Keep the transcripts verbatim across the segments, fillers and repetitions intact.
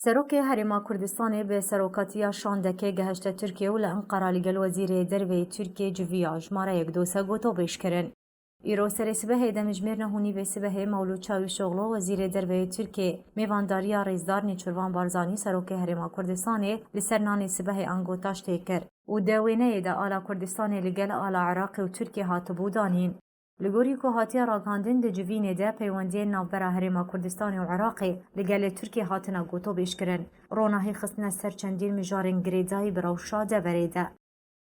Serokê Herêma Kurdistanê bi serokatiya şandekê gehişte Tirkiye û li Enqera li gel Wezîrê Derve yê Tirkiye civiya, jimareyek dosa gotobêj kirin. Îro serê sibehê demjimêr neh û nîvê sibehê Mewlûd Çavîşoxlu, Wezîrê Derve yê Tirkiye, mêvandariya Rêzdar Nêçirvan Barzanî, Serokê Herêma Kurdistanê, li ser nanê sibehê angotaş tê kir û di wêneyê de ala Kurdistanê li gel ala Iraqê û Tirkiye hatibû danîn. Li gorî ku hatiye ragihandin, di civînê de peywendiyên navbera Herêma Kurdistanê û Iraqê li gelê Tirkiyê hatine gotobêjkirin. Ronahî xistine ser çendîn mijarên girêdayî bi rewşa deverê de.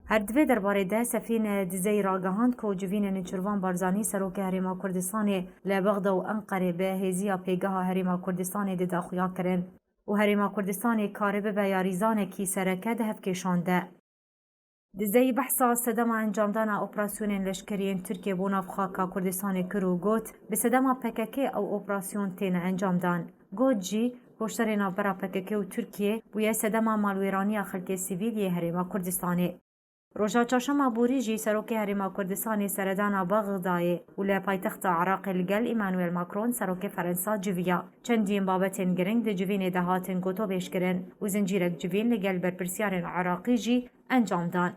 Her di vê derbarê de Sefîne Dizeyî ragihand ku civînê Nêçirvan Barzanî, Serokê Herêma Kurdistanê, li Bexda û Enqerê bi hêziya pêgeha Herêma Kurdistanê dide xuyakirin û Herêma Kurdistanê kare bibe yarîzanekî sereke di hevkêşan de. Dizeyî behsa sedema encamdana operasyonên leşkerî yên Tirkiye bo nav xaka Kurdistanê kir û got, bi sedema P K K ew operasyon têne encamdan. Got jî, koşterê navbera P K K û Tirkiye bûye sedema malwêraniya xelkê sivîl yê Herêma Kurdistanê. Roja çarşema borî jî Serokê Herêma Kurdistanê seredana Bexdayê û li paytexta Iraqê li gel Emmanuel Macron, Serokê Ferensa civiya. Çendîn babetên giring di civînê de hatin gotobêjkirin û zincîrek civîn li gel berpirsiyarên Iraqî jî encam dan.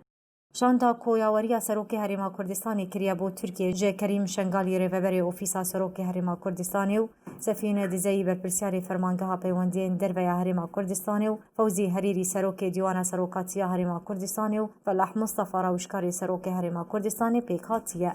Şanda ku yaweriya Serokê Herêma Kurdistanê kiriye bo Tirkiye ji Kerîm Şengalî, rêveberê Ofîsa Serokê Herêma Kurdistanê, û Sefîne Dizeyî, berpirsiyarê Fermangeha Peywendiyên Derve ya Herêma Kurdistanê, û Fewzî Herîrî, Serokê Dîwana Serokatiya Herêma Kurdistanê, û Felah Mustafa, rawişkarê Serokê Herêma Kurdistanê pêk hatiye.